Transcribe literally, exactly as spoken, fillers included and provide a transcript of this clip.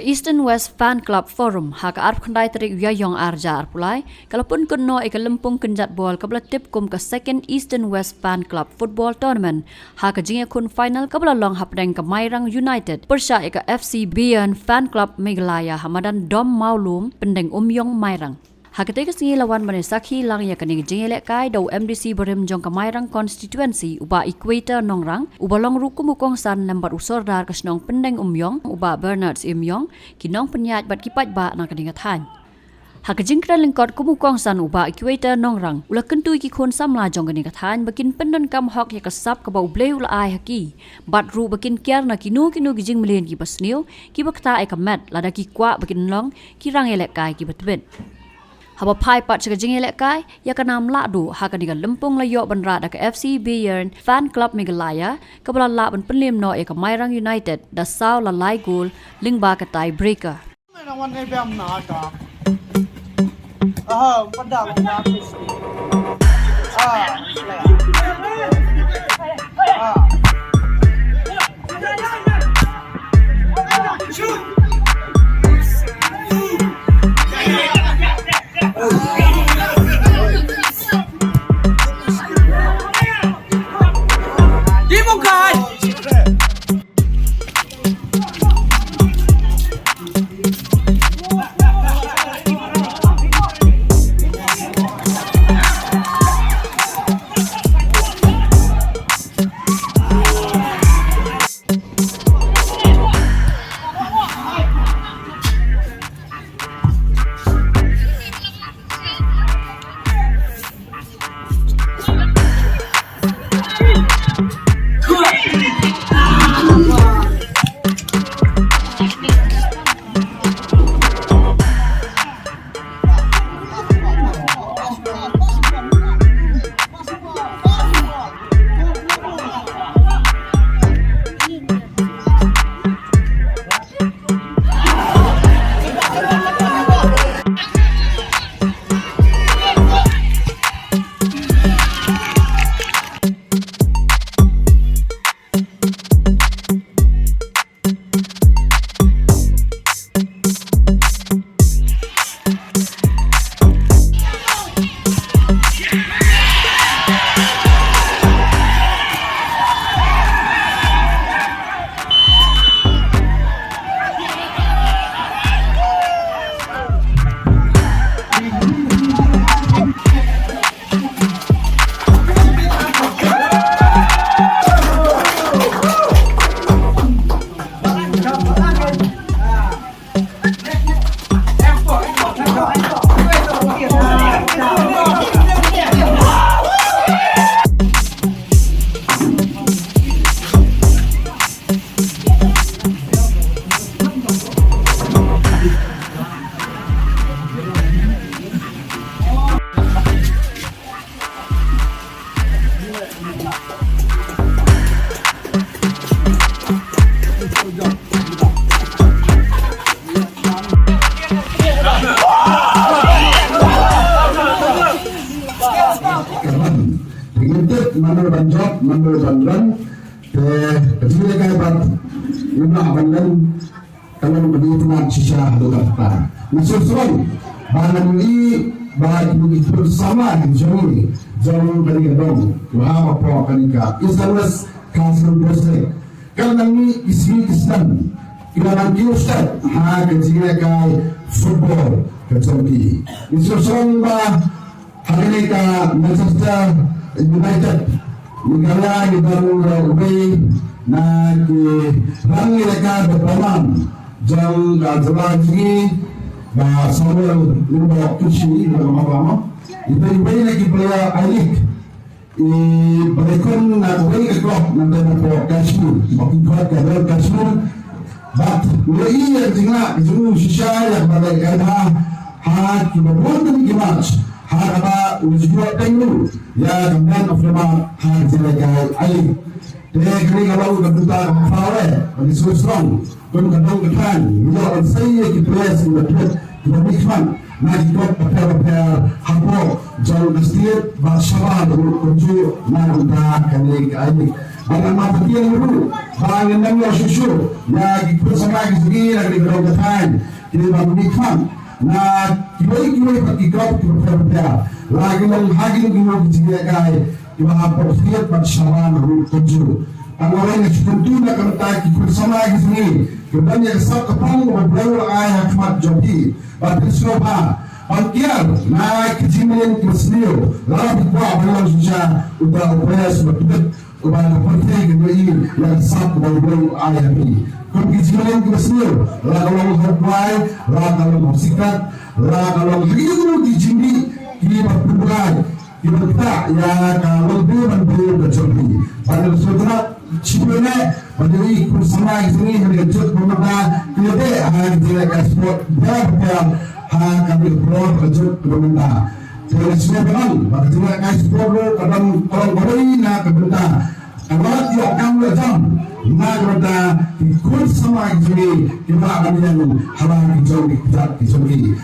Eastern West Fan Club Forum ha ka arphew khyndai tarik u Ïaïong arhajar arphew lai ka la pynkut noh ïa ka lympung kynjat bol kaba la tip kum ka Second Eastern West Fan Club Football Tournament ha ka jingïakhun final kaba la long hapdeng ka Mairang United pyrshah ïa ka F C Bayern Fan Club Meghalaya ha madan Dom Mawlum, Pyndengumiong, Mairang. Ha katei ka sngi la wan ban ïa sakhi lang ïa kane ka jingïalehkai da u M D C barim jong ka Mairang Constituency, u Bah Equator Nongrang, uba long ruh kum u kongsan lem bad u Sordar ka shnong Pyndengumiong, u Bah Bernard Syiemiong, ki nongpynïaid bad ki paidbah na kane ka thaiñ. Ha ka jingkren lyngkot kum u kongsan, u Bah Equator Nongrang u la kyntu ïa ki khun samla jong kane ka thaiñ ba kin pyndonkam hok ïa ka sap kaba U Blei u la ai ha ki, bad ruh ba kin kiar na kino kino ki jingmlien kiba sniew kiba ktah ïa ka met lada ki kwah ba kin long ki rangïalehkai kiba tbit. Haba phai pat sha ka jingïalehkai, ïa ka nam lah duh ha kane ka lympung la ïoh ban rah da ka F C Bayern Fan Club Meghalaya, kaba la lah ban pynliem noh ïa ka Mairang United da saw la lai gol lyngba ka tie breaker. Ngi tip mano ban jop, mano ban rem, te ka jingïalehkai pat ngim lah ban rem. Ka long ba ngi tnat shisha haduh katta. Nga sngewsih ba ngan ïohi ba ki nongïalam samla ki jong ngi jong kane ka dong, ki hap hapoh kane ka Eastern West Khasi Hills District. Ka la nang mih ki sngi ki snem, ki la nang kiew stet ha ka jingïalehkai football ka jong ki. Ngi sngewsih ba ha kane ka Manchester United, ngi kynmaw ngi don uwei na ki rangïalehkai ba bymman jong ka jylla jong ngi, Bah Samuel Lyngdoh Kyrshi, ba ka map lama. Ita i uwei na ki player I-League i ba dei khun na uwei ka club na ka bynta Kashmir, ba ki khot ka Royal Kashmir. Bad ngi ïohi ïa ka jingleh ka jong u shisha ïa kaba leh ka bha ha kiba bun ki match, ha kaba u ju ïoh pynlut ïa ka man of the match ha ka jingïalehkai. Te kane ka long ka bynta kaba pha wei ba ngi sngewsih kum ka dong ka thaiñ, ngi ïoh ban sei ïa ki players kiba fit, kiba mihkhmat na ki club bapher bapher hapoh jong ka state bad shabar ruh kumjuh na ka bynta kane ka I-League. Ba ngan mat ïa ki ruh ba ngin nang ïoh shuh shuh ïa ki khun samla ki jong ngi na ka ri ka dong ka thaiñ, kiba mih khmat na kiwei kiwei pat ki club kiba pher bapher, la ki long ha ki long ki jingïalehkai kiba ha pyrthei bad shabar ruh kumjuh. Tang ba nga sngewthuh na ka bynta ki khun samla ki jong ngi kiba don ïa ka sap ka pang ba U Blei u la ai ha khmat jong phi. Bad phin sngewbha ban kiar na ki jingmlien kiba sniew, lada phi kwah ban long shisha uta u pres ba phi uba na pyrthei ka ngi ïa ka sap uba U Blei u ai ha phi. Kum ki jingmlien kiba sniew, la ka long ha u kwai, la ka long ha u sikrat, la ka long ha ki jingmlien kiba pynbrai kiba ktah ïa ka longbriew ban briew ka jong phi. Ban sngewtynnat shibun eh ba dei ki khun samla ki jong ngi ha ka juk ba mynta ki la dei ha ka jingïalehkai sport ba bapher ha ka ri ka por ka juk ba mynta. Te nga sngewbha ba ka jingïalehkai sport ruh ka dang ka long kawei na ka bynta ka la ïoh kam la jam na ka bynta ki khun samla ki jong ngi kiba ban ïeng ha la ki jong ki kjat ki jong ki.